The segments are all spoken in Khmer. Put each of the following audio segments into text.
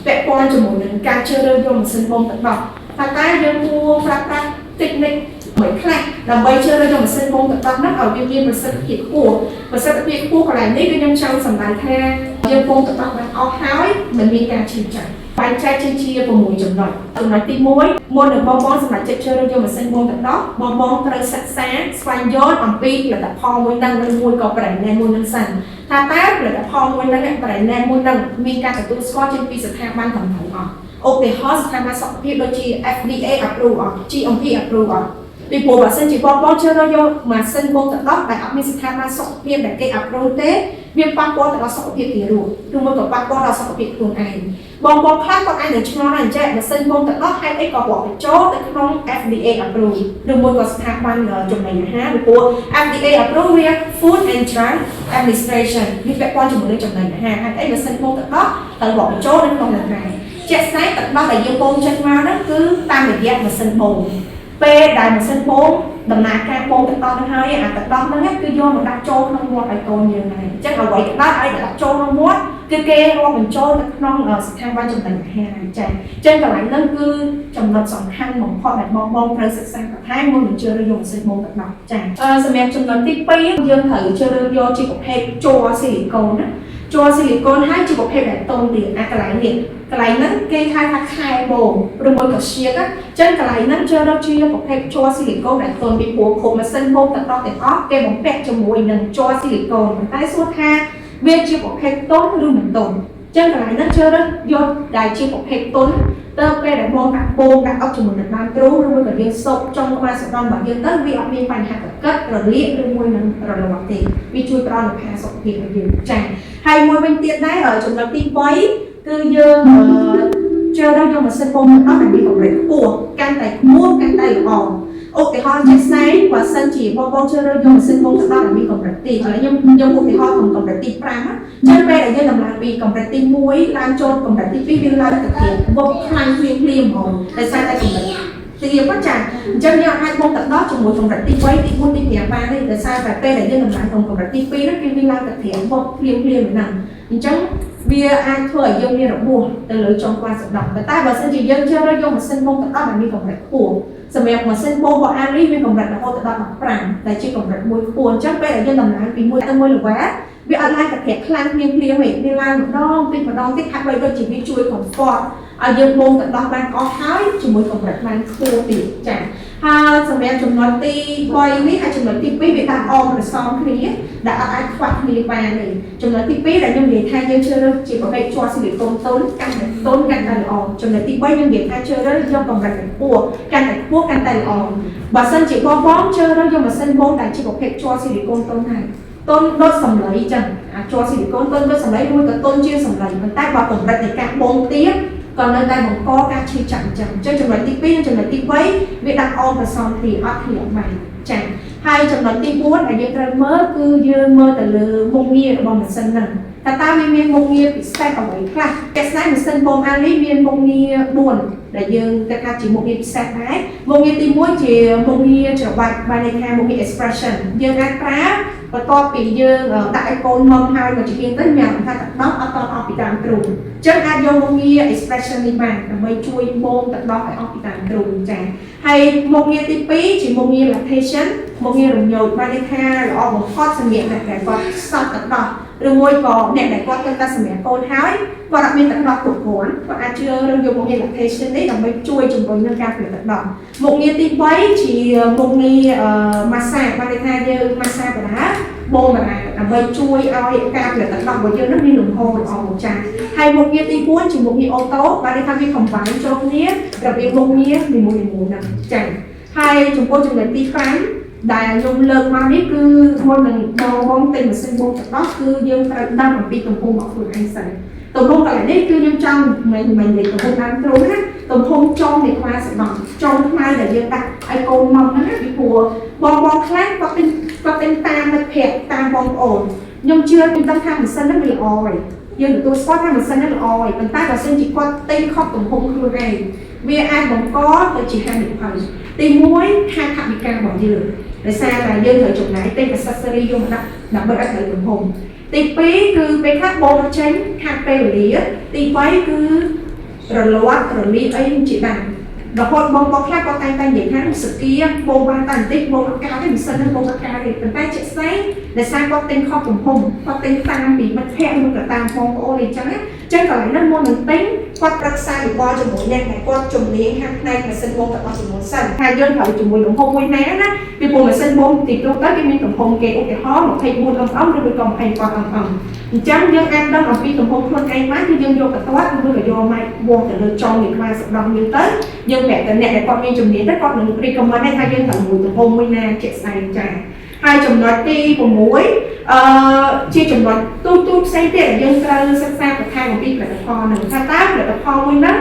ពាក់ព័ន្ធជាមួយនឹងការជ្រើសរើសយកម៉ាស៊ីនបូមទឹកដោះថាតើយើងគួរប្រើប្រាស់ technique មួយខ្លះដើម្បីជ្រើសរើសយកម៉ាស៊ីនបូមទឹកដោះហ្នឹងឲ្យវាមានប្រសិទ្ធភាពខ្ពស់ប្រសិទ្ធភាពខ្ពស់កន្លែងនេះគឺខ្ញុំចង់សម្ដៅថាយើងបូមទឹកដោះបានអស់ហើយមិនមានការឈឺចាប់បែងចែកចេញជា6ចំណុចចំណុចទី1មុននឹងបងបងសម្រេចចិត្តជ្រើសរើសយកម៉ាស៊ីនបូមទឹកដោះបងបងត្រូវសិក្សាស្វែងយល់អំពីផលិតផលមួយហ្នឹងឬមួយក៏ brand name មួយហ្នឹងសិនថាតើផលិតផលមួយហ្នឹង brand name មួយហ្នឹងមានការទទួលស្គាល់ចេញពីស្ថាប័នត្រឹមត្រូវអត់ឧទាហរណ៍ស្ថាប័នសុខភាពដូចជា FDA approve អត់ GMP approve អត់ពីព្រោះបើសិនជាបងបងជ្រើសរើសយកម៉ាស៊ីនបូមទឹកដោះដែលអត់មានស្ថាប័នសុខភាពដែលគេ approve ទេវាប៉ះពាល់ទៅដល់សុខភាពទារកឬមួយក៏ប៉ះពាល់ដល់សុខភាពខ្លួនឯងបងបងខ្លះគាត់អាចនឹងឆ្ងល់ថាអញ្ចឹងម៉ាស៊ីនបូមទឹកដោះហេតុអីក៏រាប់បញ្ចូលទៅក្នុង FDA approve ឬមួយក៏ស្ថាប័នចំណីអាហារពីព្រោះ FDA approve វា Food and Drug Administration វាពាក់ព័ន្ធជាមួយនឹងចំណីអាហារហេតុអីម៉ាស៊ីនបូមទឹកដោះត្រូវរាប់បញ្ចូលនៅក្នុងនោះដែរជាក់ស្ដែងទឹកដោះដែលយើងបូមចេញមកហ្នឹងគឺតាមរយៈម៉ាស៊ីនបូមពេលដែលម៉ាស៊ីនបូមដំណើរការបូមទឹកដោះហ្នឹងហើយអាទឹកដោះហ្នឹងគឺយកមកដាក់ចូលក្នុងមាត់ឲ្យកូនយើងដែរអញ្ចឹងអ្វីក៏ដោយឲ្យដាក់ចូលក្នុងមាត់គឺគេរាប់បញ្ចូលទៅក្នុងស្ថាប័នចំណីអាហារចា៎អញ្ចឹងកន្លែងហ្នឹងគឺចំណុចសំខាន់បំផុតដែលបងបងត្រូវសិក្សាបន្ថែមមុននឹងជ្រើសរើសយកម៉ាស៊ីនបូមទឹកដោះចា៎សម្រាប់ចំណុចទី2យើងត្រូវជ្រើសរើសយកជាប្រភេទជ័រស៊ីលីកូនណាជ័រស៊ីលីកូនហើយជាប្រភេទដែលតូនទៀតអាកន្លែងនេះកន្លែងហ្នឹងគេហៅថាខែបូមឬមួយក៏ឈៀកណាចឹងកន្លែងហ្នឹងជ្រើសរើសជាប្រភេទជ័រស៊ីលីកូនដែលទន់ពីព្រោះគ្រប់ម៉ាស៊ីនបូមទឹកដោះទាំងអស់គេបំពាក់ជាមួយនឹងជ័រស៊ីលីកូនប៉ុន្តែសួរថាវាជាប្រភេទទន់ឬមិនទន់ចឹងកន្លែងហ្នឹងជ្រើសរើសយកដែលជាប្រភេទទន់ទៅពេលដែលបងដាក់ពងដាក់អុកជាមួយនឹងដើមទ្រូងឬមួយក៏យើងសូកចុងក្បាលសណ្ដន់របស់យើងទៅវាអត់មានបញ្ហាកកិតរលាកឬមួយនឹងរលាស់ទេវាជួយផ្ដល់នូវផាសុខភាពឲ្យយើងចា៎ហើយមួយវិញទៀតដែរចំណុចទី3គឺយើងជ្រើសរើសយកម៉ាស៊ីនបូមទឹកដោះដែលមានកម្រិតខ្ពស់កាន់តែខ្ពស់កាន់តែល្អឧទាហរណ៍ជាក់ស្ដែងបើសិនជាបងបងជ្រើសរើសយកម៉ាស៊ីនបូមទឹកដោះដែលមានកម្រិតទីឥឡូវខ្ញុំឧទាហរណ៍ក្នុងកម្រិតទី5ណាចឹងពេលដែលយើងដំឡើងពីកម្រិតទី1ឡើងចូលកម្រិតទី2វាឡើងទៅទៀតវឹកខ្លាំងភ្លាមភ្លាមហ្មងដោយសារតែកម្រិតទាបចាអញ្ចឹងយើងអាចបូមទឹកដោះជាមួយកម្រិតទី3ទី4ទី5បានទេដោយសារតែពេលដែលយើងដំឡើងក្នុងកម្រិតទី2ហ្នឹងគឺវាឡើងទៅត្រៀមវឹកភ្លាមភ្លាមហ្នឹងអញ្ចឹងវាអាចធ្វើឲ្យយើងមានរបួសទៅលើចុងក្បាលសណ្ដោះប៉ុន្តែបើសិនជាយើងជ្រើសរើសយកម៉ាស៊ីនបូមទឹកដោះដែលមានកម្រិតខ្ពស់សម្រាប់ម៉ាស៊ីនបូមរបស់អាលីមានកម្រិតរហូតដល់15ដែលជាកម្រិតមួយខ្ពស់អញ្ចឹងពេលដែលយើងដំឡើងពី1ទៅ1 level វាអត់ឡើងកក្រាក់ខ្លាំងភ្លាមភ្លាមទេវាឡើងម្ដងតិចម្ដងតិចហាក់បីដូចជាវាជួយ comfort ឲ្យយើងបូមទឹកដោះបានអស់ហើយជាមួយកម្រិតបានខ្ពស់ទៀតចា៎ហើយសម្រាប់ចំណុចទី3នេះហើយចំណុចទី2វាដាក់អមប្រសំគ្នាដែលអត់អាចខ្វះគ្នាបានទេចំណុចទី2ដែលខ្ញុំនិយាយថាយើងជ្រើសរើសជាប្រភេទជ័រស៊ីលីកូនទន់កាន់តែទន់កាន់តែល្អចំណុចទី3ខ្ញុំនិយាយថាជ្រើសរើសយកកម្រិតខ្ពស់កាន់តែខ្ពស់កាន់តែល្អបើសិនជាបងបងជ្រើសរើសយកម៉ាស៊ីនបូមដែលជាប្រភេទជ័រស៊ីលីកូនទន់ហើយទន់ដូចសម្លីចឹងអាច័រស៊ីលីកូនទន់ដូចសម្លីមួយក៏ទន់ជាងសម្លីប៉ុន្តែបើកម្រិតនៃការបូមទៀបក៏នៅតែបង្កការឈឺចាប់អញ្ចឹងអញ្ចឹងចំណុចទី2និងចំណុចទី3វាដាក់អមប្រសំគ្នាអត់គ្នាបានចា៎ហើយចំណុចទី4ដែលយើងត្រូវមើលគឺយើងមើលទៅលើមុខងាររបស់ម៉ាស៊ីនហ្នឹងតើតើវាមានមុខងារពិសេសអ្វីខ្លះជាក់ស្ដែងម៉ាស៊ីនបូមអាលីមានមុខងារ4ដែលយើងគិតថាជាមុខងារពិសេសដែរមុខងារទី1ជាមុខងារច្របាច់បានន័យថាមុខងារ expression យើងអាចប្រើបន្ទាប់ពីយើងដាក់ឲ្យកូនមុំហើយមកជាងទៅមានអារម្មណ៍ថាទឹកដោះអត់តអស់ពីតាមទ្រូងអញ្ចឹងអាចយកមុខងារ expression នេះបានដើម្បីជួយបូមទឹកដោះឲ្យអស់ពីតាមទ្រូងចា៎ហើយមុខងារទី2ជាមុខងារ lactation មុខងាររំញោចបានន័យថាល្អបំផុតសម្រាប់អ្នកដែលគាត់សោះទឹកដោះឬមួយក៏អ្នកដែលគាត់គិតតែសម្រាប់កូនហើយគាត់អត់មានទឹកដោះគ្រប់គ្រាន់គាត់អាចជ្រើសរើសយកមុខងារ lactation នេះដើម្បីជួយជំរុញនឹងការផលិតទឹកដោះមុខងារទី3ជាមុខងារ massage បានន័យថាយើង massage បដាបូមបដាដើម្បីជួយឲ្យការផលិតទឹកដោះរបស់យើងនឹងមានលំហូរល្អចា៎ហើយមុខងារទី4ជាមុខងារ auto បានន័យថាវា combine ចូលគ្នារវាងមុខងារនីមួយៗហ្នឹងចា៎ហើយចំពោះចំណុចទី5ដែលខ្ញុំលើកមកនេះគឺមុននឹងបងបងទិញម៉ាស៊ីនបូមទឹកដោះគឺយើងត្រូវដឹងអំពីទំហំរបស់ខ្លួនឯងសិនទំហំកន្លែងនេះគឺខ្ញុំចង់មិនមិននិយាយទំហំដើមទ្រូងណាទំហំចុងនៃក្បាលសណ្ដោះចុងខ្មៅដែលយើងដាក់ឲ្យកូនមកហ្នឹងណាពីព្រោះបងបងខ្លះគាត់ទិញតាមមិត្តភ័ក្តិតាមបងប្អូនខ្ញុំជឿខ្ញុំដឹងថាម៉ាស៊ីនហ្នឹងវាល្អហើយយើងទទួលស្គាល់ថាម៉ាស៊ីនហ្នឹងល្អហើយប៉ុន្តែបើសិនជាគាត់ទិញខុសទំហំខ្លួនឯងវាអាចបង្កទៅជាហានិភ័យទី1ខាតថវិការបស់យើងដោយសារតែយើងត្រូវចំណាយទិញ accessory យកមកដាក់ដើម្បីឲ្យត្រូវទំហំទី2គឺពេលខ្លះបូមចេញខាតពេលវេលាទី3គឺ រលាត់រលាកអីជាដើមរហូតបងបងខ្លះគាត់តែងតែនិយាយថាសគាបូមបានតែបន្តិចបូមអត់កើតទេម៉ាស៊ីនហ្នឹងបូមអត់កើតទេប៉ុន្តែជាក់ស្ដែងដោយសារគាត់ទិញខុសទំហំគាត់ទិញតាមពីមិត្តភ័ក្តិឬក៏តាមបងប្អូនអីចឹងណាចឹងកន្លែងហ្នឹងមុននឹងទិញគាត់ប្រឹក្សាយោបល់ជាមួយអ្នកដែលគាត់ជំនាញខាងផ្នែកម៉ាស៊ីនបូមទឹកដោះជាមុនសិនថាយើងត្រូវជាមួយទំហំមួយណាណាពីព្រោះម៉ាស៊ីនបូមទីទូទៅគេមានទំហំគេឧទាហរណ៍24 mm ឬក៏24 mm អញ្ចឹងយើងអាចដឹងអំពីទំហំខ្លួនឯងបានគឺយើងយកបន្ទាត់ឬក៏យកម៉ែត្រវាស់ទៅលើចុងនៃក្បាលសម្ដងយើងទៅយើងប្រាប់ទៅអ្នកដែលគាត់មានជំនាញទៅគាត់នឹង recommend ថាយើងត្រូវមួយទំហំមួយណាជាក់ស្ដែងចាហើយចំណុចទី6ជាចំណុចទូទូផ្សេងទៀតដែលយើងត្រូវសិក្សាបន្ថែមអំពីផលិតផលហ្នឹងថាតើផលិតផលមួយហ្នឹង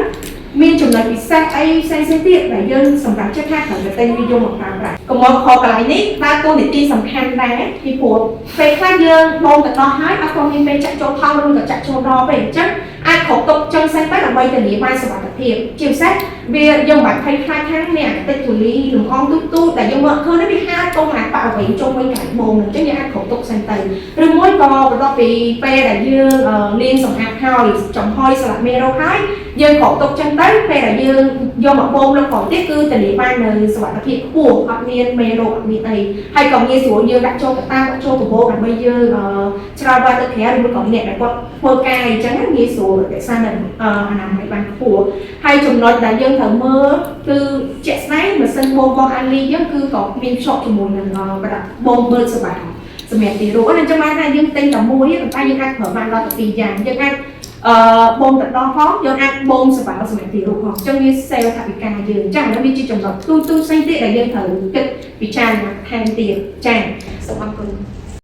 មានចំណុចពិសេសអីផ្សេងៗទៀតដែលយើងសម្រាប់ចិត្តថាត្រូវតែទិញវាយកមកប្រើប្រាស់កុំមកខកន្លែងនេះដើរតួនាទីសំខាន់ដែរពីព្រោះពេលខ្លះយើងបូមទៅដល់ហើយអត់ទាន់មានពេលចាក់ចូលថង់ឬក៏ចាក់ចូលដបទេអញ្ចឹងអាចគ្រប់ទុកចឹងសិនទៅដើម្បីធានាបានសុវត្ថិភាពជាពិសេសវាយើងមិនបាច់ភ័យខ្លាចខាងមានអាតិចធូលីលំអងទូទូដែលយើងមើលឃើញនេះវាហាលទុំអាបរិវេណជុំវិញកន្លែងបូមហ្នឹងអញ្ចឹងយើងអាចគ្រប់ទុកសិនទៅឬមួយក៏បន្ទាប់ពីពេលដែលយើងលាងសម្អាតហើយចំហុយស្លាកមេរោគហើយយើងគ្រប់ទុកចឹងទៅពេលដែលយើងយកមកបូមលើកក្រោយទៀតគឺធានាបាននៅសុវត្ថិភាពខ្ពស់អត់មានមេរោគអត់មានអីហើយក៏ងាយស្រួលយើងដាក់ចូលកតាដាក់ចូលកាបូបដើម្បីយើងច្រវាទៅក្រៅឬមួយក៏អ្នកដែលគាត់ធ្វើការអញ្ចឹងងាយស្រួលរក្សានៅអនាម័យបានខ្ពស់ហើយចំណុចដែលយើងត្រូវមើលគឺជាក់ស្ដែងម៉ាស៊ីនបូមរបស់អាលីយើងគឺក៏មានភ្ជាប់ជាមួយនឹងប្រដាប់បូមបឺតសបាសម្រាប់ទីរូបអញ្ចឹងបានថាយើងទិញតែមួយប៉ុន្តែយើងអាចប្រើបានដល់ទៅពីរយ៉ាងយើងអាចបូមទឹកដោះផងយើងអាចបូមសបាសម្រាប់ទីរូបផងអញ្ចឹងវាសេលថវិកាយើងចា៎វាជាចំណុចទូទូផ្សេងទៀតដែលយើងត្រូវគិតពិចារណាថែមទៀតចា៎សូមអរគុណ។